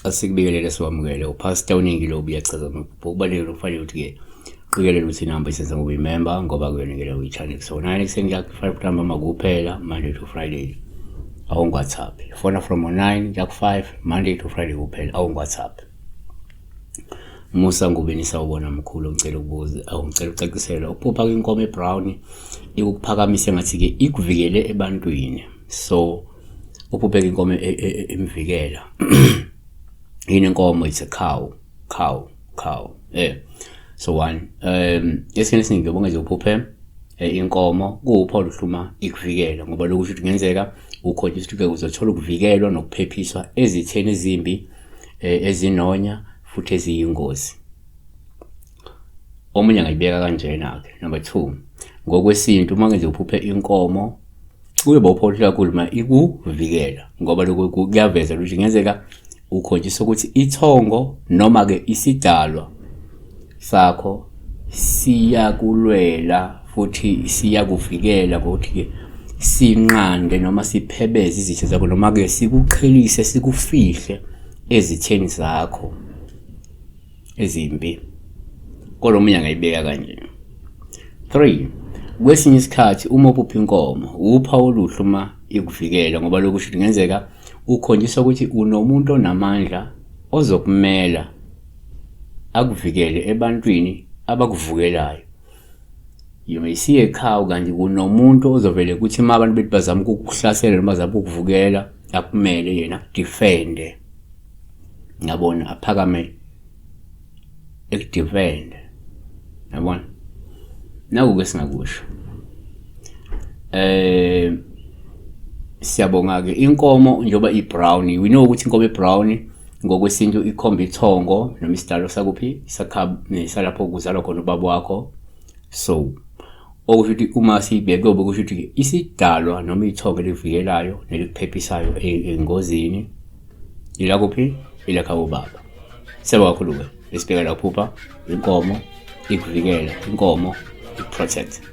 Asikubingelele siwamukele uPastor uningi lo ubuyachaza amaphupho. Kubalulekile ukufanele ukuthi-ke qikelele ukuthi inamba isenza ngoba imember ngoba kuyona-ke leyo i-channel. So 9 ekuseni kuya ku-5 ntambama kuphela Monday to Friday awungi-WhatsApp. Fona from 9 kuya ku-5 Monday to Friday kuphela awungi-WhatsApp. Musa Ngubeni sawubona mkhulu ngicela ukubuza awu ngicela ucaciselwe ukuphupha kwinkomo ebrown ikuphakamise ngathi-ke ikuvikele ebantwini so Uphuphe inkomo e, e, e, imvikela. Yini inkomo it's a cow, cow, cow. Eh. So one esikhathini esiningi ngiyobonga nje uphuphe inkomo kuwupha oluhluma ikuvikela ngoba lokhu kusho ukuthi kungenzeka ukhonjiswa ukuthi uzothola ukuvikelwa nokuphephiswa ezitheni ezimbi ezinonya futhi eziyingozi. Omunye angayibeka kanjena-ke number 2 ngokwesintu uma ngenze uphuphe inkomo Kuyoba uphohle kakhulu uma ikuvikela ngoba lokho kuyaveza ukuthi kungenzeka ukhonjiswa ukuthi ithongo noma-ke isidalwa sakho siyakulwela futhi siyakuvikela ngokuthi-ke sinqande noma siphebeze izitha zakho noma-ke sikuqhelise sikufihle ezitheni zakho. Ezimbi. Kodwa omunye angayibeka kanje. 3. Kwesinye isikhathi uma uphupha inkomo, uphawu oluhle uma ikuvikela ngoba lokhu kusho kungenzeka ukhonjiswa ukuthi unomuntu onamandla ozokumela akuvikele ebantwini abakuvukelayo. You may see a cow kanti kunomuntu ozovele ukuthi uma abantu bethi bazama ukukuhlasela noma bazama ukukuvukela akumele yena akudefende. Yabona aphakame ekudefend. Yabona? Naku ke singakusho. Eh siyabonga ke inkomo njengoba i-brown we know ukuthi inkomo e-brown ngokwesintu ikhomba ithongo noma isidalo sakuphi sakha salapho kuzalwa khona ubaba wakho so okusho ukuthi uma siyibheke kuyobe kusho ukuthi isidalwa noma ithongo elivikelayo nelikuphephisayo engozini ila kuphi ila khabo baba siyabonga kakhulu-ke esibheka la kuphupha inkomo ikuvikela inkomo ikuprotect.